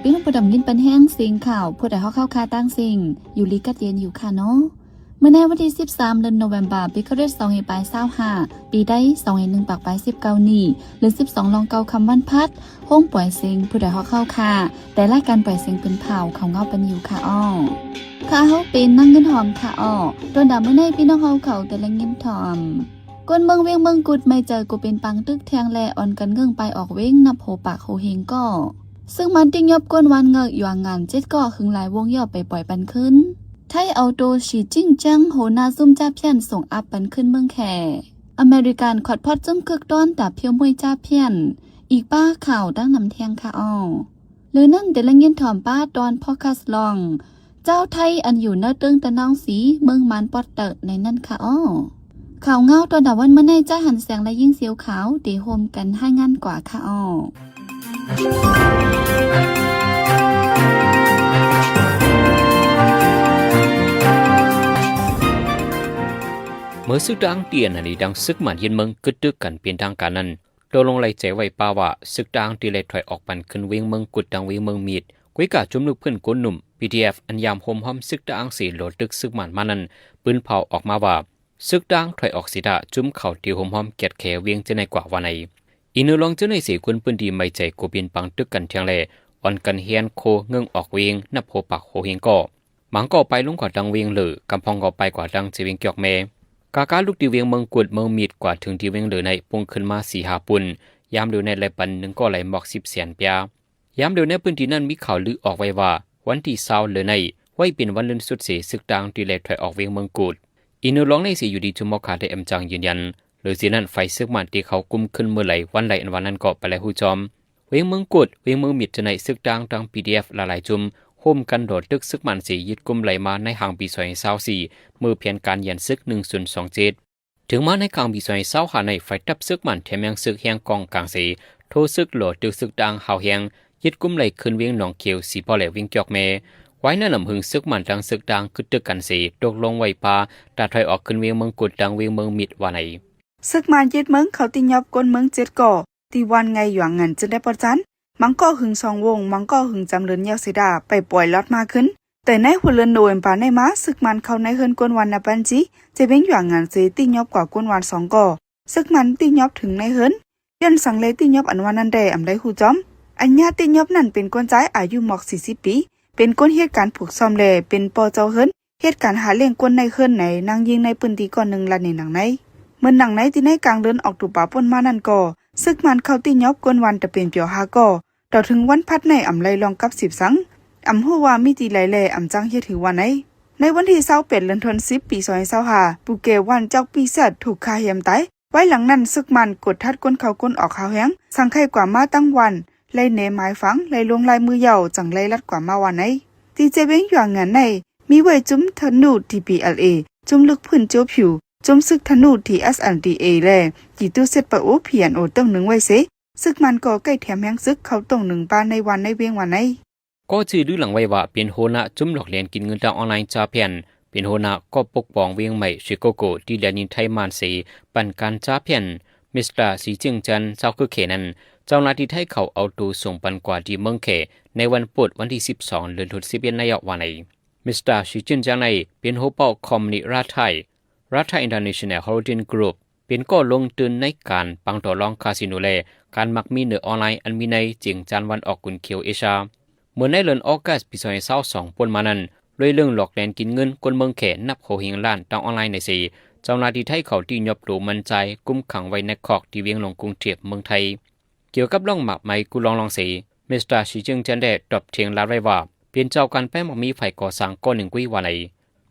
ພີ່ນ້ອງຜູ້ດຳຍິນປັນແຮງເສຍງຂ່າວ ຜູ້ໃດຮອກເຮົາຄາຕ່າງເສັງ ຢູ່ດີກັດເຢັນຢູ່ຄ່ະເນາະ. ມື້ໃນວັນທີສິບສາມ ເດືອນໂນເວັມເບີ ປີຄຣິສສອງພັນປາຍຊາວຫ້າ ປີໄທສອງພັນໜຶ່ງປາຍສິບເກົ້ານີ້ ເດືອນສິບສອງລອງເກົ່າຄ່ຳວັນພັດ ໂຮງປ່ອຍເສັງ ຜູ້ໃດຮອກເຮົາຄາ ແຕ່ລາຍການປ່ອຍເສັງເປັນເຜົ່າເຂົ້າເງົາປັນຢູ່ຄ່ະອ້ອ. ຂ້າເຮົາເປັນນາງເງິນຫອມຄ່ະອ້ອ. ຕອນດາມື້ໃນພີ່ນ້ອງເຮົາເຂົ້າແຕ່ລະເງິນຖອມ ກົນເມືອງວຽງເມືອງກຸດ ໄມ່ໃຈກໍເປັນປາງຕຶກແທງແລ ອ່ອນກັນເງື່ອນໄປອອກເວງ ນັບໂຫປາກໂຫເຮງກໍ. ຊຶກໝານຕິຍົບກົນວັນເງີກຢວງງານເຈັດກໍ ຫຶງຫຼາຍວົງຍໍໄປປ່ອຍປັນຄືນ. ໄທເອົາໂຕ ສີຈິ້ນຈຽງ ຫົວໜ້າຊຸມຈາພຽນສົ່ງອັບປັນຄືນເມືອງແຂ. ອາເມລິກັນຂອດພອດຊຸມຄຶກຕ້ອນຕາພຽວມວຍຈາພຽນ ອີກປ້າຂ່າວຕັ້ງນຳແທງຄ່ະອ້ອ. ຫຼືນັ້ນແຕ່ລະເງິນຖອມປ້າຕອນພອດຄາສລອງ ເຈົ້າໄທອັນຢູ່ເນີເຕີງຕະນາງສີ ເມືອງມານປອດເຕີໃນນັ້ນຄ່ະອ້ອ. ຂ່າວເງົາຕອນດາວັນມື້ໃນ ຈາຫັນແສງ ແລະ ຍິງສຽວຂາວ ໄດ້ຮ່ວມກັນລາຍງານກວ່າຄ່ະອ້ອ. ເມື່ອຊຶກຕາງ TNLA ທັງຊຶກໝານຍຶດເມືອງ ກຶດຕຶກກັນເປັນທາງການນັ້ນ ຕົກລົງໄລ່ໃຈໄວ້ປະວ່າ ຊຶກຕາງທີ່ໄລ່ຖອຍອອກປັນຂຶ້ນວຽງເມືອງກຸດ ທັງວຽງເມືອງມີດ. ກວຍກາຈຸມລູກພື້ນໂກນໜຸ່ມ PDF ອັນຍາມໂຮມຮ້ອມຊຶກຕາງເສ ຫຼໍຕຶກຊຶກໝານມານັ້ນ ປືນເຜົາອອກມາວ່າ ຊຶກຕາງຖອຍອອກເສຍຖ້າ ຈຸມເຂົາທີ່ໂຮມຮ້ອມກຽດແຂວຽງຈະໄດ້ກວ່າວ່າໃນ. ອີກເໜືອລອງຈາກນັ້ນເສ ຄົນພື້ນທີ່ໄມ່ໃຈກໍເປັນປາງຕຶກກັນແທງແລ ອ່ອນກັນແຮນໂຄເງື່ອນອອກເວງ ນັບໂຫປາກໂຫເຮງກໍ. ບາງກໍໄປລົງກວ່າທາງວຽງເລີ ກຳພອງກໍໄປກວ່າທາງເຊວຽງກຽວແມ. ກາກາລຸກທີ່ວຽງເມືອງກຸດ ເມືອງມີດ ກວ່າເຖິງທີ່ວຽງເລີໃນ ປຸ້ງຂຶ້ນມາສີ່ຫ້າປຸ້ນ. ຍາມດຽວໃນໄລ່ປັນໜຶ່ງກໍໄລ່ໝອກສິບແສນປຽ. ຍາມດຽວໃນພື້ນທີ່ນັ້ນມີຂ່າວລືອອກໄວ້ວ່າ ວັນທີຊາວເລີໃນ ໄວ້ເປັນວັນເລີນສຸດເສ ຊຶກຕາງທີ່ໄລ່ຖອຍອອກວຽງເມືອງກຸດ. ອີກເໜືອລອງໃນເສ ຢູ່ດີຈຸມໝໍຂາໄດ້ອຳຈັ່ງຢືນຢັນ. ຫຼືເສຍນັ້ນ ຝ່າຍຊຶກໝານທີ່ເຂົ້າກຸມຂຶ້ນເມື່ອໃດວັນໃດອັນວ່ານັ້ນກໍໄປໄລ່ຮູ້ຈອມ. ວຽງເມືອງກຸດ ວຽງເມືອງມິດຈະໄດ້ ຊຶກຕາງທັງ PDF ຫຼາຍໆຈຸ່ມ ໂຮມກັນຫຼໍຕຶກຊຶກໝານເສ ຍຶດກຸມໄລ່ມາໃນຫາງປີສອງພັນຊາວສີ່ ເມື່ອແຜນການຢັນຊຶກໜຶ່ງສູນສອງເຈັດ. ເຖິງມາໃນກາງປີສອງພັນຊາວຫ້າໃນ ຝ່າຍທັບຊຶກໝານແຖມຍັງຊຶກແຮງກອງກາງເສ ໂທຊຶກຫຼໍຕຶກຊຶກຕາງຫ້າວແຮງ ຍຶດກຸມໄລ່ຂຶ້ນວຽງໜອງຂຽວ ສີປໍ ແລະ ວຽງຈອກແມ. ວາຍນັ້ນນຳຫຶງ ຊຶກໝານທັງຊຶກຕາງກຶດຕຶກກັນເສ ຕົກລົງໄວ້ປະ ຕາຖອຍອອກຂຶ້ນວຽງເມືອງກຸດ ທັງວຽງເມືອງມິດວ່າໃນ. ຊຶກໝານຍຶດເມືອງເຂົາຕິຍົບກົນເມືອງເຈັດກໍ ທີ່ວັນໄງຫຍວງເງິນ ເຈີແດປອດຈັນ ມັງກໍຫຶງສອງວົງ ມັງກໍຫຶງຈຳເລີນຍາວເສດາ ໄປປ່ອຍລັດມາຂຶ້ນ. ແຕ່ໃນຫົວເດືອນໂນເວັມເບີໃນມາ ຊຶກມັນເຂົ້າໃນເຮືອນກົນວັນນະປັນຈີ ເຈວຽງຫຍວງເງິນເສ ຕິຍົບກວ່າກົນວັນສອງກໍ. ຊຶກມັນຕິຍົບເຖິງໃນເຮືອນ ຍ້ອນສັງແລຕິຍົບອັນວ່ານັ້ນແດ່ ອຳໄດ້ຮູ້ຈອມ. ອັນຍາຕິຍົບນັ້ນເປັນຄົນຊາຍອາຍຸໝອກສີ່ສິບປີ ເປັນຄົນເຮັດການຜູກສ້ອມ ແລ ເປັນພໍ່ເຈົ້າເຮືອນ ເຮັດການຫາລ້ຽງຄົນໃນເຮືອນໃນ ນາງຍິງໃນພື້ນທີ່ກ້ອນໜຶ່ງລະເນໜັງໃນ. ເມື່ອໜັງໃນທີ່ໃນກາງເດືອນອອກໂຕບາປົນມານັ້ນກໍ ຊຶກມັນເຂົ້າຕິຍົບກົນວັນຕະເປັນປຽວຫ້າກໍ ຕໍ່ເຖິງວັນພັດໃນອຳໄລ່ລອງກັບສິບສັງ ອຳຮູ້ວ່າມີຕີໄຫຼແລ ອຳຈັ່ງເຮັດຖືວ່າໃນ. ໃນວັນທີຊາວແປດ ເດືອນທັນວາ ປີສອງພັນຊາວຫ້າ ປູແກວັນຈອກປີແຊດ ຖືກຂ້າແຮມຕາຍ. ວາຍຫຼັງນັ້ນ ຊຶກມັນກົດທັດກົນເຂົ້າກົນອອກຫາວແຮງ ສັງໄຄກວ່າມາຕັ້ງວັນ ໄລ່ເນໝາຍຝັງ ໄລ່ລົງລາຍມືຢາວ ຈັ່ງໄລ່ລັດກວ່າມາວ່າໃນ. ທີ່ເຈວຽງຫຍວງເງິນໃນ ມີໄວ້ຈຸມທະນູ TPLA ຈຸມລູກພື້ນໂຈຜິວ ຈຸມຊຶກທະນູ TSLDA ແລ ຈີ່ຕູ້ເຊັດປະໂອ PNO ຕົງໜຶ່ງໄວ້ເສ ຊຶກມັນກໍໃກ້ແຖມແຮງຊຶກເຂົ້າຕົງໜຶ່ງປາໃນວັນໃນວຽງວ່າໃນ. ກໍຈື່ລືຫຼັງໄວ້ວ່າເປັນຫົວໜ້າຈຸ້ມຫຼອກແລນກິນເງິນທາງອອນລາຍຈາພຽນ, ເປັນຫົວໜ້າກໍປົກປ້ອງວຽງໃໝ່ ຊິໂກໂກ ທີ່ແລນດິນໄທມານເສ ປັນການຈາພຽນ. ມິສເຕີ ສີຈິງຈັນ ຊາວຄືແຂນັ້ນ ເຈົ້າໜ້າທີ່ໄທເຂົາເອົາໂຕສົ່ງປັນກວ່າທີ່ເມືອງແຂໃນວັນພຸດ ວັນທີສິບສອງ ເດືອນສິບເອັດ ໃນເອົາວ່າໃນ. ມິສເຕີ ສີຈິງຈັນ ໃນ ເປັນຫົວເປົາຄອມພານີ Rathai, Rathai International Holding Group ເປັນກໍລົງທຶນໃນການປັງຕໍ່ລອງຄາສິໂນ ແລ ການໝາກໝີເໜືອອອນລາຍ ອັນມີໃນເຈັງຈານວັນອອກກຸນຂຽວເອຊຽ. ເມື່ອໃນເດືອນອອກກັສ ປີສອງພັນຊາວສອງ ປົນມານັ້ນ ດ້ວຍເລື່ອງຫຼອກແລນກິນເງິນຄົນເມືອງແຂນັບຫົວເຮງລ້ານທາງອອນລາຍໃນເສ ເຈົ້າໜ້າທີ່ໄທເຂົາຕິຍົບໂຕມັນຈາຍ ຄຸມຂັງໄວ້ໃນຄອກທີ່ວຽງຫຼວງກຸງເທບເມືອງໄທ. ກ່ຽວກັບລອງໝາກໄມ້ກູລອງລອງເສ ມິສເຕີ ສີຈິງຈັນ ໄດ້ຕອບຖຽງລາດໄວ້ວ່າ ເປັນເຈົ້າການແປງໝາກໝີຝ່າຍກໍ່ສ້າງກໍໜຶ່ງກຸ້ຍວ່າໃນ.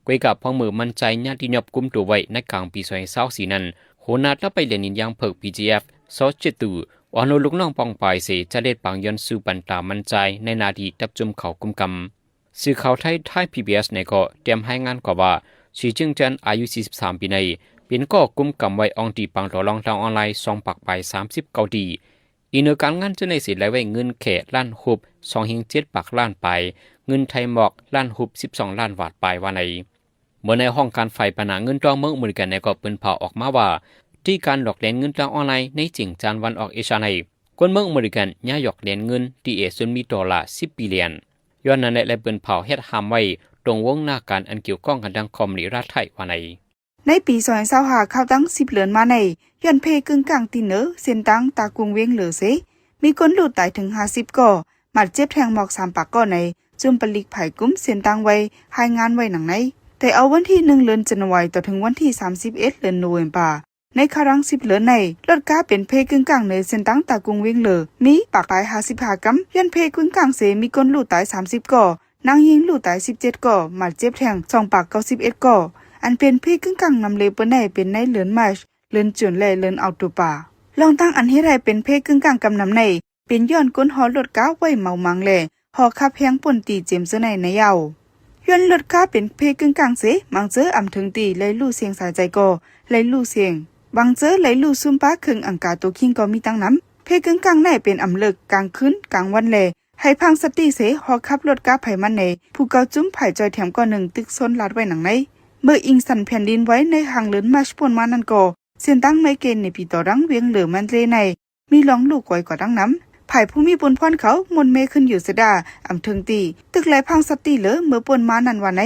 ກວຍກະພອງເມື່ອມັນຈາຍຍາດຕິຍົບກຸມໂຕໄວ້ໃນກາງປີສອງພັນຊາວສີ່ນັ້ນ ຫົວໜ້າທັບໄປແລນດິນຢ່າງເພິກ BGF ຊໍເຈັດຕູ ອອນໂນລູກນ້ອງປ່ອງປາຍເສ ຈະເດັດປາງຍ້ອນສູ້ປັນຕາມັນຈາຍໃນໜ້າທີ່ຈັບຈຸ້ມເຂົາກຸມກຳ. ສື່ຂ່າວໄທ Thai PBS ໃນກໍແຕ້ມລາຍງານກວ່າວ່າ ສີຈິງຈັນ ອາຍຸສີ່ສິບສາມປີໃນ ເປັນກໍກຸມກຳໄວ້ອ່ອງຕີປັງຕໍ່ລອງທາງອອນລາຍສອງປາກປາຍສາມສິບເກົ້າຕີ. ອີກເໜືອການງານຈະໄດ້ເສຍລາຍໄວ້ເງິນແຂລ້ານຮຸບ ສອງເຮງເຈັດປາກລ້ານປາຍ, ເງິນໄທໝອກລ້ານຮຸບ ສິບສອງລ້ານບາດປາຍວ່າໃນ. ເມື່ອໃນຫ້ອງການຝ່າຍບັນຫາເງິນຕ່ອງເມືອງອາເມລິກັນໃນກໍເປີດເຜີຍອອກມາວ່າ ທີ່ການຫຼອກແລນເງິນທາງອອນລາຍໃນເຈັງຈານວັນອອກເອຊຽໃນ ຄົນເມືອງອາເມລິກັນ ຍ້າຍຢອກແລນເງິນ ທີ່ເອຊວນມີໂຕລາ ສິບບີລຽນ. ຍ້ອນນັ້ນແຫຼະ ແລະເພິ່ນເຜົາເຮັດຫ້າມໄວ້ ຕົງວົງໜ້າການອັນກ່ຽວຂ້ອງກັນທັງຄອມມານີລັດໄທ ວ່າໃນ ໃນປີສອງພັນຊາວຫ້າ ເຂົ້າຕັ້ງສິບເດືອນມາໃນ ຍ້ອນເພກຶ້ງກ້າງທີ່ເໜີເສັ້ນທາງຕາກຸງວຽງເລີເສ ມີຄົນຮູ້ຕາຍເຖິງຫ້າສິບກໍ ບາດເຈັບແຮງໝອກສາມປາກກໍໃນ ຈຸມປະລິກໃຜກຸມເສັ້ນທາງໄວ້ ລາຍງານໄວ້ດັ່ງໃນ. ແຕ່ເອົາວັນທີໜຶ່ງ ເດືອນຈັນວາຣີ ຕໍ່ເຖິງວັນທີສາມສິບເອັດ ເດືອນໂນເວັມປາ ໃນຄາວຫຼັງສິບເດືອນໃນ ລົດກາເປັນເພກຶ້ງກ້າງເໜີເສັ້ນທາງຕາກຸງວຽງເລີ ມີປາກປາຍຫ້າສິບຫ້າກຳ ຍ້ອນເພກຶ້ງກ້າງເສ ມີຄົນຮູ້ຕາຍສາມສິບກໍ ນາງຍິງຮູ້ຕາຍສິບເຈັດກໍ ບາດເຈັບແຮງສອງປາກເກົ້າສິບເອັດກໍ ອັນເປັນເພກຶ້ງກ້າງນຳເລີເປີໃນ ເປັນໃນເດືອນມາດ ເດືອນຈູນ ແລະ ເດືອນອອກໂຕບາ. ລອງຕັ້ງອັນເຮັດໃຫ້ເປັນເພກຶ້ງກ້າງກຳນຳໃນ ເປັນຍ້ອນຄົນຫໍລົດກາໄວ້ເມົາມັງ ແລະ ຫໍຂັບແຮງປ່ວນຕີເຈັມເຈີໃນໃນເຍົາ. ຍ້ອນລົດກາເປັນເພກຶ້ງກ້າງເສ ບາງເຈີອຳເທິງຕີໄຫຼຫຼູ່ສຽງສາຍໃຈກໍໄຫຼຫຼູ່ສຽງ, ບາງເຈີໄຫຼຫຼູ່ຊຸມປາເຄື່ອງອັງກາໂຕຄີງກໍມີຕັ້ງນຳ. ເພກຶ້ງກ້າງໃນເປັນອຳເລິກກາງຄືນກາງວັນ ແລະ ໃຫ້ພັງສະຕິເສ ຫໍຂັບລົດກາໃຜມັນແດ່ ຜູ້ກ່າວຈຸມຝ່າຍຈ່ອຍແຖມກໍໜຶ່ງ ຕຶກຊົນລາດໄວ້ດັ່ງໃນ. ເມື່ອອີງສັນແຜ່ນດິນໄຫວໃນຫາງເດືອນມາດຜ່ານມານັ້ນກໍ ເສັ້ນທາງໄມເກນເນປີຕໍ່ດັງວຽງເລີມັນເລໃນ ມີລອງລູກກອຍກວ່າດັ່ງນຳ. ຝ່າຍຜູ້ມີບຸນພອນເຂົາ ມົນເມຂຶ້ນຢູ່ເສດາ ອຳເທິງຕີ ຕຶກໄລ່ພັງສະຕິເລີເມື່ອປ່ນມານັ້ນວ່າໃນ.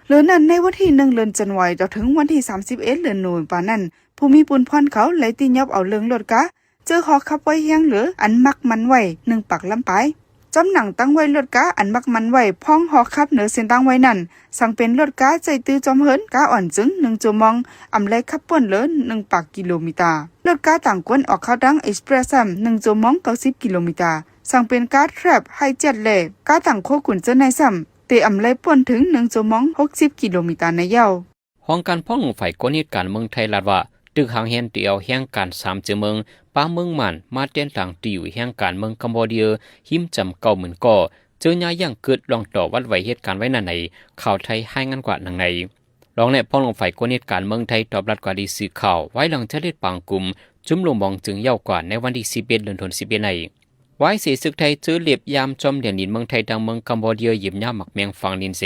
ເລີນັ້ນໃນວັນທີໜຶ່ງ ເດືອນຈັນວາຣີ ຕໍ່ເຖິງວັນທີສາມສິບເອັດ ເດືອນໂນເວັມປານັ້ນ ຜູ້ມີບຸນພອນເຂົາໄລ່ຕິຫຍັບເອົາເລື່ອງລົດກາ ເຈີຫໍຂັບໄວ້ແຮງເຫຼືອອັນມັກມັນໄວ້ໜຶ່ງປາກລຳປາຍ. ຈ້ອມໜັງຕັ້ງໄວ້ລົດກາອັນມັກມັນໄວ້ພ້ອມຫໍຂັບເໜີເສັ້ນທາງໄວ້ນັ້ນ ສັງເປັນລົດກາໃຊ້ຕື້ຈ້ອມເຫີນ ກາອ່ອນຈຶ່ງໜຶ່ງຊົ່ວໂມງ ອຳໄລຂັບປ່ນເຫຼືອໜຶ່ງປາກກິໂລມີຕາ. ລົດກາຕ່າງກວນອອກເຂົ້າທາງເອັກສະເປຣສຊ້ຳໜຶ່ງຊົ່ວໂມງເກົ້າສິບກິໂລມີຕາ ສັງເປັນກາແທຣັບ ໄຮແຈັດ ແລະ ກາຕ່າງໂຄກຸນເຈີໃນຊ້ຳ ແຕ່ອຳໄລປ່ນເຖິງໜຶ່ງຊົ່ວໂມງຫົກສິບກິໂລມີຕາໃນເຍົາ. ຫ້ອງການພອງລົງໄຟກ້ອນເຫດການເມືອງໄທລາດວ່າ ຕຶກຫາງແຮນທີ່ເອົາແຮງການສາມເຈີເມືອງ ປາເມືອງມ່ານ ມາແຕນຕັ້ງທີ່ຢູ່ແຮງການເມືອງຄຳບໍເດຍ ຮິມຈຳເກົ້າໝື່ນກໍ ເຈີຍ້າຍຢ່າງເກີດລ່ອງຕໍ່ວັດໄຫວເຫດການໄວ້ນັ້ນໃນ ຂ່າວໄທລາຍງານກວ່າດັ່ງໃນ. ລອງແລະພອງລົງໄຟກ້ອນເຫດການເມືອງໄທຕອບລັດກວ່າທີ່ສື່ຂ່າວ ວາຍຫຼັງຈາກເລດປາງກຸມ ຈຸມລົງບອງເຈີເຍົາກວ່າໃນວັນທີສິບເອັດ ເດືອນທັນວາ ສິບເອັດໃນ ວາຍເສ ເສກໄທເຈີເລບຢາມຈອມແດນດິນເມືອງໄທ ທາງເມືອງຄຳບໍເດຍ ຢ້ຽມຢາມໝາກແມງຝັງດິນເສ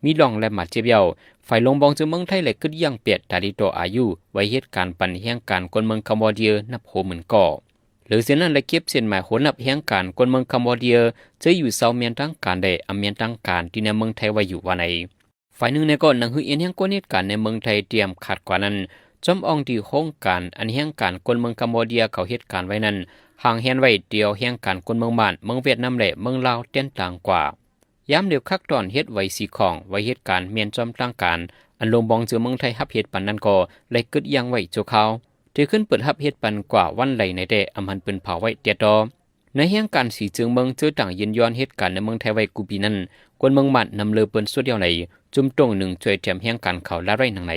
ມີລອງແລະບາດເຈັບເຍົາ. ຝ່າຍລົງບອງເຈີເມືອງໄທ ແລະ ກຶດຢ່າງແປດຕາດີຕໍ່ອາຍຸ ໄຫວເຫດການປັນແຮງການຄົນເມືອງຄຳບໍເດຍ ນັບຫົວໝື່ນກໍ. ເລີເສຍນັ້ນ ແລະ ເກັບເສັ້ນໝາຍໂຫນນັບແຮງການຄົນເມືອງຄຳບໍເດຍ ເຈີຢູ່ເຊົາແມ່ນທາງການ ແລະ ອຳແມ່ນທາງການ ທີ່ໃນເມືອງໄທໄວ້ຢູ່ວ່າໃນ. ຝ່າຍໜຶ່ງໃນກໍໜັງຫືອເອັນແຮງກ້ອນເຫດການໃນເມືອງໄທຕຽມຂາດກວ່ານັ້ນ ຈອມອ່ອງທີ່ໂຮງການອັນແຮງການຄົນເມືອງຄຳບໍເດຍເຂົາເຫດການໄວ້ນັ້ນ ຫາງແຮນໄວ້ດຽວແຮງການຄົນເມືອງບ້ານ ເມືອງຫວຽດນາມ ແລະ ເມືອງລາວແຕນຕ່າງກວ່າ. ຍາມດຽວຄັກຕອນເຮັດໄຫວສີຂອງ ໄຫວເຫດການແມ່ນຈອມທາງການ ອັນລົງບອງເຈີເມືອງໄທຮັບເຮັດປັນນັ້ນກໍໄດ້ກຶດຢັ້ງໄວ້ຊົ່ວຄາວ ທີ່ຂຶ້ນເປີດຮັບເຮັດປັນກວ່າວັນໃດໃນແຕ່ອຳຫັນປືນເຜົາໄວ້ແຕ່ຕໍ່. ໃນແຮງການສີເຈີເມືອງເຈີຕ່າງຍິນຍອມເຮັດການໃນເມືອງໄທໄວ້ກູປີນັ້ນ ຄົນເມືອງບ້ານນຳເລີເພິ່ນສ່ວນດຽວໃນ ຈຸມຕົງໜຶ່ງຊ່ວຍແຖມແຮງການເຂົາລາດໄວ້ດັ່ງໃນ.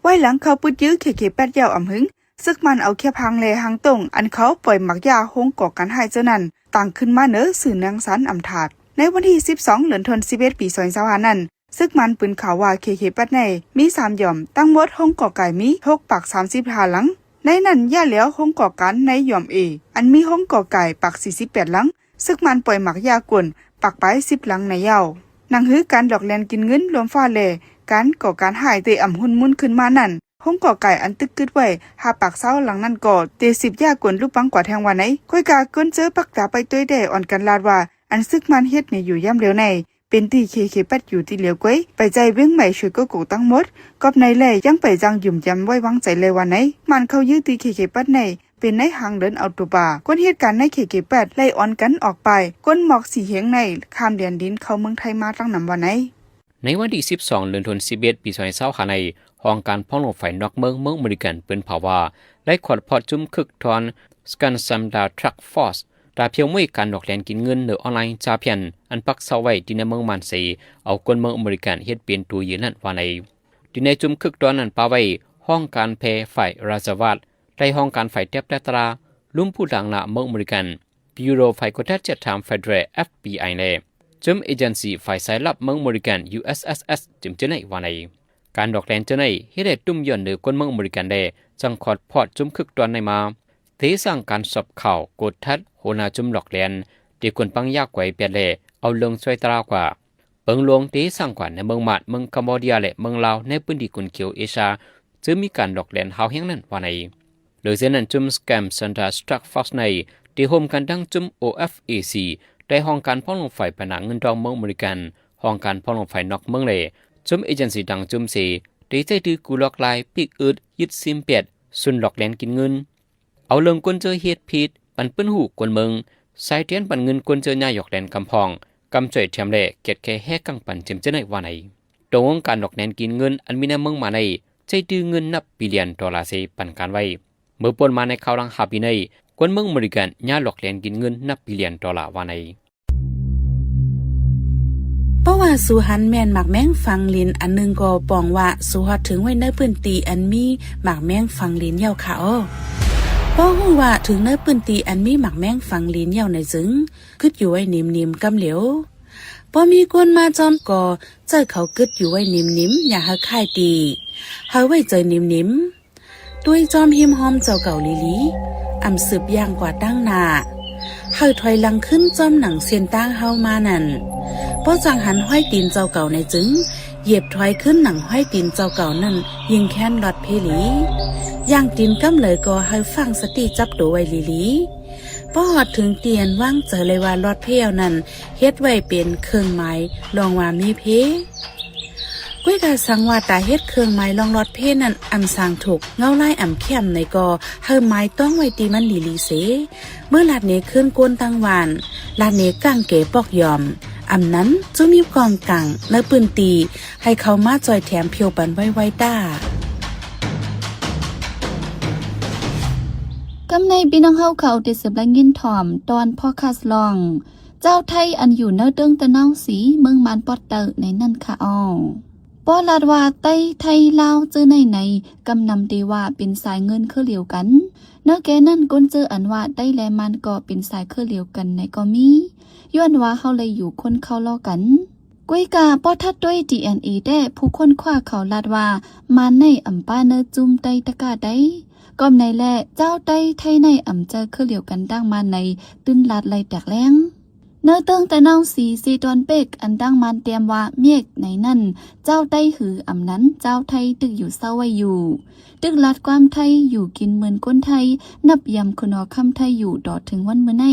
ວາຍຫຼັງເຂົາປຶດຢື້ເຄເຄແປດ ແລ້ວອຳຫຶງ ເສິກມັນເອົາແຄບຮາງ ແລະ ຮາງຕົງ ອັນເຂົາປ່ອຍໝາກຢາໂຮງກໍ່ການຮ້າຍເຈົ້ານັ້ນ ຕັ້ງຂຶ້ນມາເໜີຊື່ນາງສານອຳທາດ. ໃນວັນທີສິບສອງ ເດືອນທັນວາ ສິບເອັດ ປີສອງພັນຊາວຫ້ານັ້ນ ເສິກມັນປືນຂ່າວວ່າ ເຄເຄແປດໃນມີສາມຢອມ ທັງໝົດໂຮງກໍ່ກາຍມີຫົກປາກສາມສິບຫ້າຫຼັງ. ໃນນັ້ນຢ່າແລ້ວໂຮງກໍ່ການໃນຢອມເອ ອັນມີໂຮງກໍ່ກາຍປາກສີ່ສິບແປດຫຼັງ ເສິກມັນປ່ອຍໝາກຢາກວນປາກປາຍສິບຫຼັງໃນເຍົາ. ໜັງຫືການຫຼອກແລ່ນກິນເງິນລວມຟ້າ ແລະ ການກໍ່ການຮ້າຍເຕະອຳຮຸນມຸນຂຶ້ນມານັ້ນ ໂຮງກໍ່ກາຍອັນຕຶກກຶດໄວ້ຫ້າປາກຊາວຫຼັງນັ້ນກໍເຕະສີດຢາກວນລຸບບັງກວ່າແທງວ່າໃນ. ຂ້ອຍກະກົນເຈີປັກຕາໄປຕົວແດ່ອອນກັນລາດວ່າ ອັນເສິກມັນເຮັດໃນຢູ່ຍາມດຽວໃນ ເປັນທີ່ເຄເຄແປດຢູ່ທີ່ຫຼຽວກວຍ ໄປໃຈວຽງໃໝ່ຊ່ວຍໂກໂກທັງໝົດ ກອບໃນແລຍັງໄປຈັ່ງຫຍຸມຢຳໄວ້ວາງໃຈແລວ່າໃນ. ມັນເຂົ້າຢື້ທີ່ເຄເຄແປດໃນ ເປັນໃນຫາງເດີນເອົາໂຕປາ ຄົນເຮັດການໃນເຄເຄແປດໄລ່ອອນກັນອອກໄປ ຄົນໝອກສີເຮງໃນຂ້າມແດນດິນເຂົ້າເມືອງໄທມາຕັ້ງນຳວ່າໃນ. ໃນວັນທີສິບສອງ ເດືອນທັນວາ ສິບເອັດ ປີສອງພັນຊາວຫ້າໃນ ຫ້ອງການພອງຫຼວງໄຟນອກເມືອງ ເມືອງອາເມລິກັນ ເປິດເຜີຍວ່າ ໄດ້ຂວດພອດຈຸ້ມຄຶກທ້ອນ Skansamda Task Force ຕາພຽວມວຍການຫຼອກແລ່ນກິນເງິນໃນອອນລາຍຈາພຽນ ອັນປັກເຊົາໄວ້ທີ່ໃນເມືອງມ່ານເສ ເອົາຄົນເມືອງອາເມລິກັນເຮັດເປັນຕົວເຫຍື່ອນັ້ນວ່າໃນ. ທີ່ໃນຈຸ້ມຄຶກທ້ອນນັ້ນປະໄວ້ ຫ້ອງການແພ ຝ່າຍລາຊະວັດ ໃຕ້ຫ້ອງການຝ່າຍແຕບແຕ່ຕາລາ ລຸ່ມຜູ້ຕາງໜ້າເມືອງອາເມລິກັນ Bureau ຝ່າຍກວດທາຈັດຖາມ Federal FBI ແລະ ຈຸ້ມເອເຈັນຊີຝ່າຍສາຍລັບເມືອງອາເມລິກັນ USSS ຈຸ້ມເຈົ້າໃນວ່າໃນ. ການຫຼອກແລ່ນເຈົ້າໃນເຮັດໃຫ້ຕຸ້ມຍ້ອນເດີຄົນເມືອງອາເມລິກັນແດ່ ຈັ່ງຂອດພອດຈຸ້ມຄຶກທ້ອນໃນມາ ເທສາງການສອບຂ່າວ ກວດທັດຫົວໜ້າຈຸ້ມຫຼອກແລ່ນ ເຕະກົນປັງຢາກວຍແປດແລ ເອົາເລື່ອງຊ່ວຍຕາລາກວ່າ ເປິງຫຼວງເຕະສ້າງກວ່າໃນເມືອງມາດ ເມືອງຄຳບໍເດຍ ແລະ ເມືອງລາວ ໃນພື້ນທີ່ຂຸນຂຽວເອຊຽ ເຊິ່ງມີການຫຼອກແລ່ນຮ້າວແຮງນັ້ນວ່າໃນ. ໂດຍເຊັ່ນນັ້ນ ຈຸ້ມ Skansamda Task Force ໃນ ທີ່ຮ່ວມກັນທັງຈຸ້ມ ໂອ ເອັຟ ເອ ຊີ ແຕ່ຫ້ອງການພອງລົດໄຟພາຍໃນເມືອງທອງເມືອງອາເມລິກັນ, ຫ້ອງການພອງລົດໄຟນອກເມືອງ ແລະ ຈຸ້ມເອເຈັນຊີຕ່າງຈຸ້ມເສ ທີ່ໃຊ້ຖືກການຫຼອກລາຍ ປິກອຶດ ຍຶດຊິມແປດ ຊຸນຫຼອກແລ່ນກິນເງິນ. ເອົາເລື່ອງກົນເຈີເຮັດຜິດ ປັນເປັນຫູກົນເມືອງ, ສາຍແທນປັນເງິນກົນເຈີຍາຢອກແລ່ນກຳພອງ, ກຳຊ່ອຍແຖມ ແລະ ກຽດແຂແຮກກັງປັນເຈັມເຈີໃນວ່າໃນ. ໂຕວົງການຫຼອກແລ່ນກິນເງິນ ອັນມີໃນເມືອງມາໃນ ໃຊ້ຖືເງິນນັບບິລຽນໂດລາເສ ປັນການໄວ້. ເມື່ອປ່ອນມາໃນຄາວຫຼັງຫ້າປີໃນ ຄົນເມືອງອາເມລິກັນຍາຫຼອກແລ່ນກິນເງິນນັບບິລຽນໂດລາວ່າໃນ. ເພາະວ່າສູຫັນແມ່ນໝາກແມງຝັງລິນອັນໜຶ່ງກໍປ່ອງວ່າສູຮອດເຖິງໄວ້ໃນພື້ນທີ່ອັນມີໝາກແມງຝັງລິນແລ້ວຄະອໍ. ພໍຮູ້ວ່າເຖິງໃນພື້ນທີ່ອັນມີໝາກແມງຝັງລິນແລ້ວໃນຈຶ່ງ ຄຶດຢູ່ໄວ້ນິມໆກຳຫຼຽວ. ພໍມີຄົນມາຈອມກໍໃຈເຂົາຄຶດຢູ່ໄວ້ນິມໆ ຢ່າໃຫ້ຄ້າຍຕີ ໃຫ້ໄວ້ໃຈນິມໆ. ຕົວຍຈອມຮິມຮອມເຈົ້າເກົ່າຫຼີໆ, ອຳສືບຍ່າງກວ່າຕັ້ງໜ້າ, ໃຫ້ຖອຍຫຼັງຄືນຈອມໜັງເສັ້ນທາງເຮົາມານັ້ນ. ພໍຈັ່ງຫັນຮອຍຕີນເຈົ້າເກົ່າໃນຈຶ່ງ ຢຽບຖອຍຄືນໜັງຮອຍຕີນເຈົ້າເກົ່ານັ້ນ ຍິ່ງແຄ້ນລອດເພຫຼີ. ຍ່າງຕີນກຳໃດກໍໃຫ້ຝັງສະຕິຈັບໂຕໄວ້ຫຼີໆ. ພໍຮອດເຖິງທີ່ອັນວາງໃຈໄດ້ວ່າລອດເພແລ້ວນັ້ນ ເຮັດໄວ້ເປັນເຄື່ອງໝາຍລອງວ່າມີເພ. ກ້ວຍກາສັງວ່າຕາເຮັດເຄື່ອງໝາຍລອງລອດເພນັ້ນ ອຳສ້າງທຸກເງົາລາຍອຳແຄມໃນກໍໃຫ້ໝາຍຕ້ອງໄວ້ທີ່ມັນດີໆເສ. ເມື່ອລາດເນຄືນກົນຕັ້ງຫວ່ານ, ລາດເນກ້າງເກປອກຢອມ, ອຳນັ້ນຈຸມີກອງກາງໃນພື້ນທີ່ ໃຫ້ເຂົ້າມາຊ່ອຍແຖມຜິວປັນໄວໆຕ້າ. ກຳໃນພີ່ນ້ອງເຮົາເຂົາໄດ້ສືບໄດ້ຍິນຖ່ອມຕອນພອດຄາສລອງ ເຈົ້າໄທອັນຢູ່ໃນເຕີງຕະນາວສີ ເມືອງມານປອດເຕີໃນນັ້ນຄະອໍ. ບໍ່ລາດວ່າໄຕ້ໄທລາວເຈີໃນໃນ ກຳນຳເດວ່າເປັນສາຍເງິນຄືລຽວກັນ. ນອກແກ່ນັ້ນ ກົນເຈີອັນວ່າໄຕ້ແລະມານກໍເປັນສາຍຄືລຽວກັນໃນກໍມີ ຍ້ອນວ່າເຮົາໄລຢູ່ຄົນເຂົ້າລໍ້ກັນ. ກວຍກາບໍ່ທັດດ້ວຍດີເອັນເອແທ້ ຜູ້ຄົ້ນຄວ້າເຂົາລາດວ່າ ມານໃນອຳປາເນີຈຸມໄຕ້ຕະກາໄດ້. ກອມໃນແລ ເຈົ້າໄຕ້ໄທໃນອຳເຈີຄືລຽວກັນດັ່ງມານໃນ ຕື່ນລາດໄລແຕກແລ້ງ. ເນີເຕີງຕະນາວສີເຊດອນເປັກ ອັນດັ່ງມານແຕ້ມວ່າເມກໃນນັ້ນ ເຈົ້າໄຕ້ຫືອອຳນັ້ນ ເຈົ້າໄທຕຶກຢູ່ເຊົາໄວ້ຢູ່ ຕຶກລາດຄວາມໄທ ຢູ່ກິນເໝືອນຄົນໄທ ນັບຢາມຄຸນຫໍຄຳໄທຢູ່ຕໍ່ເຖິງວັນມື້ໃນ.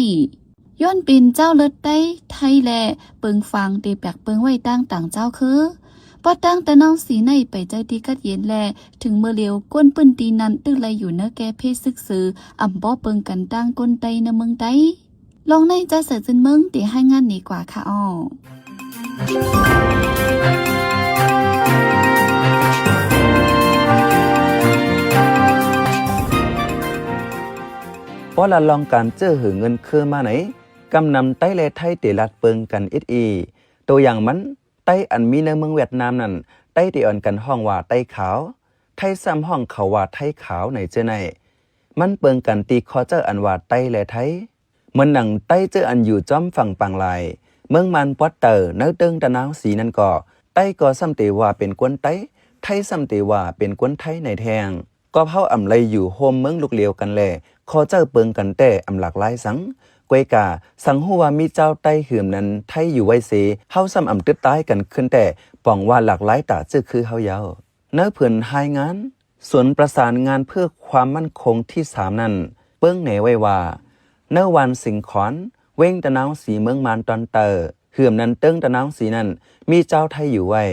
ຍ້ອນເປັນເຈົ້າເລີດໄຕ້ໄທແລ ເປິງຟາງເຕແປກເປິງໄວ້ຕ່າງຕ່າງເຈົ້າຄື ປອດຕັ້ງຕະນາວສີໃນໄປເຈີທີ່ກັດເຢັນແລ ເຖິງເມື່ອລຽວ ຄົນພື້ນທີ່ນັ້ນຕຶກໄລຢູ່ເນີແກ່ເພຊຶກເສີ ອຳບໍ່ເປິງກັນຕ່າງຄົນໄຕ້ໃນເມືອງໄຕ້. ລອງໃນຈາສາຍຈືນເມືອງ ເຕຮາຍງານນີ້ກວ່າຄະອໍ. ພໍລະລອງການເຈີຫືເງິນຄືມາໃນ ກຳນຳໄຕ້ແລໄທເຕລາດເປິງກັນອິດອີ. ໂຕຢ່າງມັນ ໄຕ້ອັນມີໃນເມືອງຫວຽດນາມນັ້ນ ໄຕ້ເຕອ່ອນກັນຮ້ອງວ່າໄຕ້ຂາວ, ໄທຊ້ຳຮ້ອງເຂົາວ່າໄທຂາວໃນເຈີໃນ. ມັນເປິງກັນທີ່ຂໍ້ເຈົ້າອັນວ່າໄຕ້ແລໄທ. ເໝືອນໜັງໄຕ້ເຈີອັນຢູ່ຈອມຝັ່ງປາງລາຍ ເມືອງມານປອດເຕີ ໃນເຕີງຕະນາວສີນັ້ນກໍ ໄຕ້ກໍຊ້ຳເຕວ່າເປັນຄົນໄຕ້, ໄທຊ້ຳເຕວ່າເປັນຄົນໄທໃນແທ້ງ. ກໍເຮົາອຳໄລຢູ່ໂຮມເມືອງລູກລຽວກັນແລ ຂໍ້ເຈົ້າເປິງກັນແຕ່ອຳຫຼາກຫຼາຍສັງ. ກວຍກາ ສັງຮູ້ວ່າມີເຈົ້າໄຕ້ຫືມນັ້ນໄທຢູ່ໄວ້ເສ ເຮົາຊ້ຳອຳຕຶດຕາຍກັນຂຶ້ນແຕ່ ປອງວ່າຫຼາກຫຼາຍຕາຈື່ຄືເຮົາເຍົາ. ໃນຜືນຮາຍງານ ສູນປະສານງານເພື່ອຄວາມໝັ້ນຄົງທີສາມນັ້ນ ເປິ້ງແນໄວ້ວ່າ ໃນວັນສິງຂອນ ເວັງຕະນາວສີ ເມືອງມານຕອນໃຕ້ ຫືມນັ້ນເຕີງຕະນາວສີນັ້ນ ມີເຈົ້າໄທຢູ່ໄວ້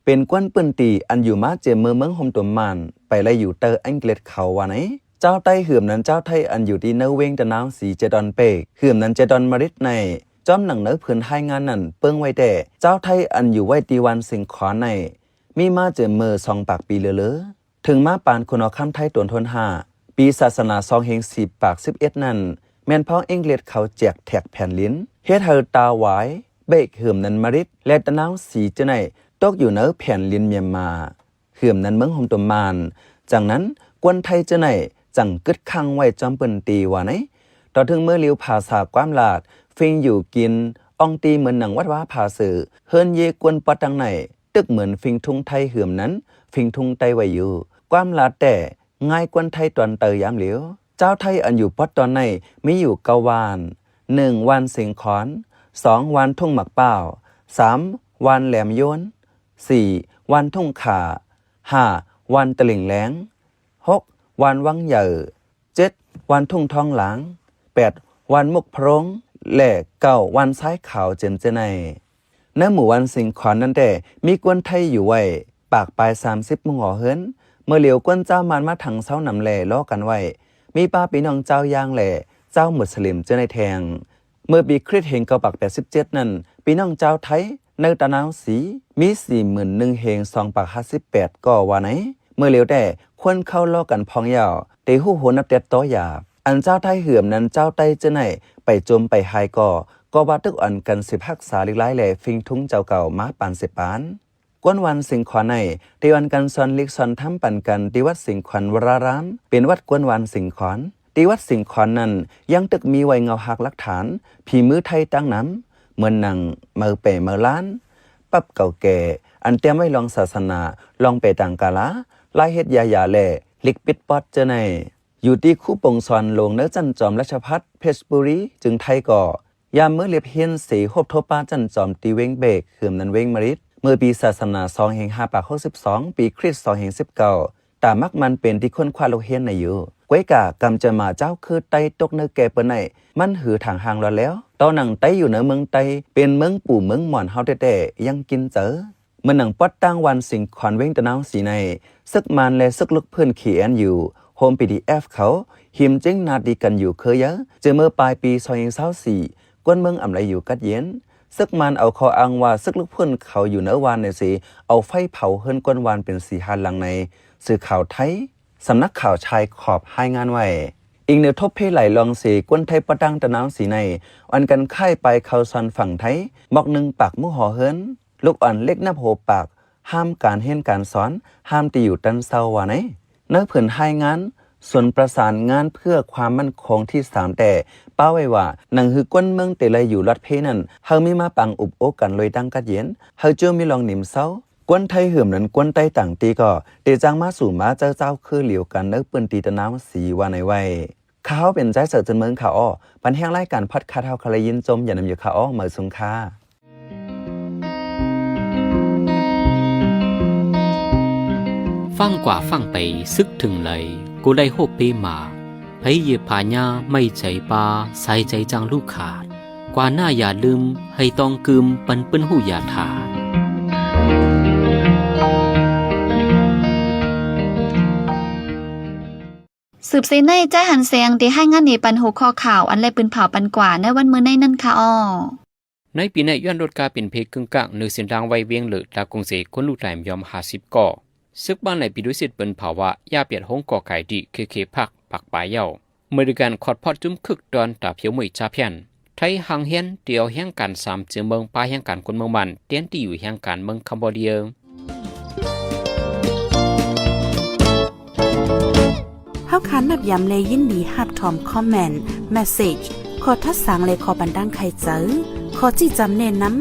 ເປັນກວນພື້ນທີ່ອັນຢູ່ມາເຈມເມີເມືອງໂຮມຕຸມມານ ໄປໄລ່ຢູ່ເຕີອັງກິດເຂົາວ່າໃນ. ເຈົ້າໄຕ້ຫືມນັ້ນເຈົ້າໄທອັນຢູ່ທີ່ໃນເວັງຕະນາວສີເຈດອນເປກ ຫືມນັ້ນເຈດອນມາຣິດໃນ. ຈ້ອມໜັງໃນຜືນຮາຍງານນັ້ນເປິ້ງໄວ້ແຕ່ ເຈົ້າໄທອັນຢູ່ໄວ້ທີ່ວັນສິງຂອນໃນ ມີມາເຈມເມີສອງປາກປີເລີເລີ. ເຖິງມາປານຂຸນຫໍຄຳໄທຕົນທົນຫ້າ ປີສາສະໜາສອງເຮງສີ່ປາກສິບເອັດນັ້ນ ແມ່ນພວກອັງກິດເຂົາແຈກແທກແຜ່ນດິນ ເຮັດໃຫ້ຕາວາຍ ເບກ ເຫີມນັນມາຣິດ ແລະ ຕະນາວສີເຈີໃນ ຕົກຢູ່ໃນແຜ່ນດິນມຽນມາ ເຫີມນັນເມືອງໂຮມຕຸມມານ. ຈັ່ງນັ້ນ ກວນໄທເຈີໃນ ຈັ່ງກຶດຄ້າງໄວ້ຈອມພື້ນທີ່ວ່າໃນ. ຕໍ່ເຖິງເມີ້ອລິວ ພາສາຄວາມລາດ ຟິງຢູ່ກິນ ອອງຕີເໝືອນໜັງວັດວາພາເສື ເຮືອນເຢກວນປະຕັງໃນ ຕຶກເໝືອນຟິງທຸງໄທ ເຫີມນັ້ນ ຟິງທຸງໄຕ້ໄວ້ຢູ່. ຄວາມລາດແຕ່ ງ່າຍກວນໄທຕອນໃຕ້ຍາມຫຼຽວ. ເຈົ້າໄທອັນຢູ່ປອດຕອນໃນມີຢູ່ເກົ້າວານ. ໜຶ່ງ ວານສິງຂອນ, ສອງ ວານທົ່ງໝາກພ້າວ, ສາມ ວານແຫຼມໂຍນ, ສີ່ ວານທົ່ງຂາ, ຫ້າ ວານຕະລິ່ງແລງ, ຫົກ ວານວັງໃຫຍ່, ເຈັດ ວານທົ່ງທອງຫຼາງ, ແປດ ວັນມຸກໂພຣງ ແລະ ເກົ້າວັນຊາຍຂາວ ເຈີນເຈີໄນ. ໃນໝູ່ວັນສິງຂອນນັ້ນແທ້ ມີຄົນໄທຢູ່ໄວ້ປາກປາຍສາມສິບມຸງຫໍເຮືອນ. ເມື່ອຫຼຽວຄົນຊາວມານມາທັງຊາວນຳແລລໍກັນໄວ້ ມີປະພີ່ນ້ອງຊາວຢາງ ແລະ ຊາວມຸດສະລິມເຈີໄນແທງ. ເມື່ອປີຄຣິສ ເຮງເກົ້າປາກແປດສິບເຈັດນັ້ນ ພີ່ນ້ອງຊາວໄທໃນຕານາວສີມີສີ່ໝື່ນໜຶ່ງເຮງສອງປາກຫ້າສິບແປດກໍວ່າໃນ. ເມື່ອຫຼຽວແທ້ ຄົນເຂົາລໍກັນພອງຍາວ ເຕຮູ້ໂຫນັບແຕດຕໍ່ຢາບ. ອັນຊາວໄທເຫື່ອມນັ້ນ ຊາວໄຕເຈີໄນໄປໂຈມໄປຫາຍກໍ ກໍວ່າຕຶກອ່ອນກັນສືບຮັກສາລິກລາຍ ແລະ ຟິງທຸງເຈົ້າເກົ່າມາປານສິບປານ. ກວນວັນສິງຂອນໃນ ທີ່ອ່ອນກັນສອນລິກສອນທຳປັນກັນ ທີ່ວັດສິງຂອນວະຣາຣາມ ເປັນວັດກວນວັນສິງຂອນ. ທີ່ວັດສິງຂອນນັ້ນ ຍັງຕຶກມີໄວ້ເງົາຮາກຫຼັກຖານ ຜີມືໄທຕັ້ງນຳ ເໝືອນໜັງ ເໝີແປເໝີລ້ານ ປັບເກົ່າແກ່ ອັນແຕ້ມໄວ້ລອງສາສະໜາ ລອງແປຕາງກາລາ ລາຍເຮັດຢາຢາ ແລະ ລິກປິດປອດເຈີໄນ. ຢູ່ທີ່ຄູປົງສອນຫຼວງເນີຈັ່ນຈອມ ລາຊະພັດ ເພຊບູລີ ຈຶ່ງໄທກໍ ຍາມມື້ລຽບຮຽນເສ ໂຮບໂທປາຈັນຈອມ ທີ່ເວັງເບກ ເຫື່ອມນັ້ນເວັງມະລິດ ເມື່ອປີສາສະໜາສອງເຮງຫ້າປາກຫົກສິບສອງ ປີຄຣິສສອງເຮງສິບເກົ້າ ຕາມັກມັນເປັນທີ່ຄົ້ນຄວ້າລູກຮຽນໃນຢູ່. ກວຍກາກຳຈະມາເຈົ້າຄືໄຕຕົກເນີແກ່ເປີນໄນ ມັນຫືທາງຫ່າງລອດແລ້ວ. ຕໍ່ໜັງໄຕຢູ່ເນີເມືອງໄຕ ເປັນເມືອງປູເມືອງໝອນເຮົາແທ້ໆ ຍັງກິນເຈີ. ເມື່ອໜັງປອດຕັ້ງວັນສິງຂອນເວັງຕານາວສີໃນ ເສິກມານ ແລະ ເສິກລຸກພື້ນ ເຄເອັນຢູ ໂຮມ ພີທີເອັຟ ເຂົາ ຫິມຈິງນາດດີກັນຢູ່ເຄີຍເຢີ ເຈີເມື່ອປາຍປີສອງເຮງຊາວສີ່ ກວນເມືອງອຳໄລຢູ່ກັດເຢັນ. ເສິກມານເອົາຂໍ້ອ້າງວ່າເສິກລຸກພື້ນເຂົາຢູ່ເນີວານໃນເສ ເອົາໄຟເຜົາເຮືອນກວນວານເປັນສີ່ຫ້າຫຼັງໃນ. ສື່ຂ່າວໄທ ສຳນັກຂ່າວຊາຍຂອບ ລາຍງານໄວ້. ອີງເໜືອທົບເພໄຫຼລອງເສ ກວນໄທປະດັງຕານາວສີໃນ ອ່ອນກັນຄ້າຍປາຍເຂົ້າສອນຝັ່ງໄທ ໝອກໜຶ່ງປາກໝູ່ຫໍເຮືອນ ລູກອ່ອນເລັກນັບຫົວປາກ ຫ້າມການຮຽນການສອນ ຫ້າມທີ່ຢູ່ຕັ້ນເຊົ່າວ່າໃນ. ໃນຜືນລາຍງານ ສູນປະສານງານເພື່ອຄວາມໝັ້ນຄົງທີສາມແຕ່ ປະໄວ້ວ່າ ໜັງຫືກວນເມືອງເຕໄລຢູ່ລອດເພນັ້ນ ເຮົາມີມາປາງອຸບໂອ້ກັນໂລຍຕັ້ງກັດເຢັນ ເຮົາເຈົ້າມີລອງໜິມເຊົາ. ກວນໄທເຫື່ອມນັ້ນ ກວນໄຕຕ່າງທີ່ກໍ ເຕຈ້າງມາສູ່ມາເຈີເຈົ້າຄືຫຼຽວກັນ ໃນພື້ນທີ່ຕານາວສີວ່າໃນໄວ້. ຂ້າເຮົາເປັນຈາຍເສີດເຈີນເມືອງ ຂ້າອໍ ບັນແຮງລາຍການພອດຄາສເຮົາ ຄະລະຍິນຊົມ ຢ່ານຳຢູ່ ຂ້າອໍ ເໝີສູງຄ່າ. ສືບເສຍໃນ ຈາຍຫັນແສງ ໄດ້ລາຍງານແນະປັນຫົວຂໍ້ຂ່າວ ອັນແລະປືນເຜົາປັນກວ່າ ໃນວັນມື້ໃນນັ້ນຄ່າອໍ. ໃນປີໃນ ຍ້ອນລົດກາເປັນເພກຶ່ງກາງ ເນີເສັ້ນທາງໄວວຽງເລີ ຕາກົງເສ ຄົນລູກຕາຍມາຍອມຫ້າສິບກໍ. ເສິກບ້ານໃນປີດຸສິດເປີນເຜົາວ່າ ຢ່າປຽດໂຮງກໍກາຍດີ ເຄເຄພັກ ປັກປາຍເຍົາ. ເມລິກັນຂອດພອດຈຸ້ມຄຶກຕອນຕາພຽວມຸ້ຍຈາພຽນ. ໄທຫ້າງຮຽນ ຕຽວແຮງການສາມເຈີເມືອງ ປາແຮງການຄົນເມືອງບ້ານ ແທນທີ່ຢູ່ແຮງການເມືອງຄຳບອດເດຍ. ເຮົາຄານັບຢາມ ແລະ ຍິນດີຮັບຖອມຄອມເມັນ, ເມສເຊຈ, ຂໍ້ທັດສາງ ແລະ ຂໍ້ບັນດາງໄຂໃຈ, ຂໍ້ຊີ້ຈຳແນະນຳ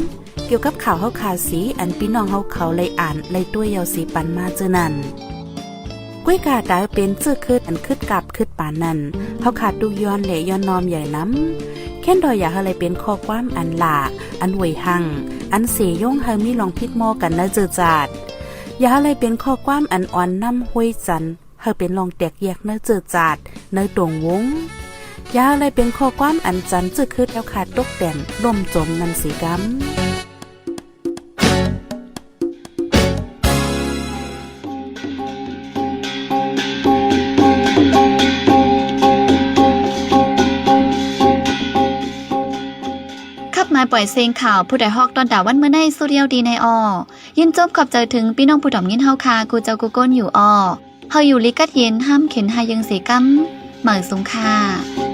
ກ່ຽວກັບຂ່າວເຮົາຄາເສ ອັນພີ່ນ້ອງເຮົາເຂົາໄດ້ອ່ານໄດ້ຕົວະເຍົາເສປັນມາເຈີນັ້ນ. ກວຍກາດາວເປັນເຈີຄຶດອັນຄຶດກາບຄຶດປານນັ້ນ ເຮົາຄາຕຸກຍ້ອນ ແລະ ຍ້ອນນ້ອມໃຫຍ່ນຳ. ແຄ້ນດອຍຢ່າໃຫ້ໄດ້ເປັນຂໍ້ຄວາມອັນຫຼ້າ ອັນຫວຍຮັ່ງ ອັນເສຍົງໃຫ້ມີລອງຜິດໝໍ້ກັນໃນເຈີຈາດ. ຢ່າໃຫ້ໄດ້ເປັນຂໍ້ຄວາມອັນອ່ອນນ້ຳຫ້ວຍຈັນ ໃຫ້ເປັນລອງແຕກແຍກໃນເຈີຈາດ ໃນຕົງວົງ. ຢ່າໃຫ້ໄດ້ເປັນຂໍ້ຄວາມອັນຈັນເຈີຄຶດແລ້ວຄາຕົກແຕ່ນລົ້ມຈົມນັ້ນເສກຳ. ຂັບມາປ່ອຍເສງຂ່າວ ຜູ້ໃດຮອກຕ້ອນຕາວັນມື້ໃນ ສຸດຍາວດີໃນອໍ. ຍິນຊົມຂອບໃຈເຖິງພີ່ນ້ອງຜູ້ຖອມຍິນເຮົາຄາ ກູ່ເຈົ້າກູ່ກົ້ນຢູ່ອໍ. ເຮົາຢູ່ລີກັດເຢັນ ຫ້າມເຂັນຫາຍເຢິງເສກຳ. ເໝີສູງຄ່າ.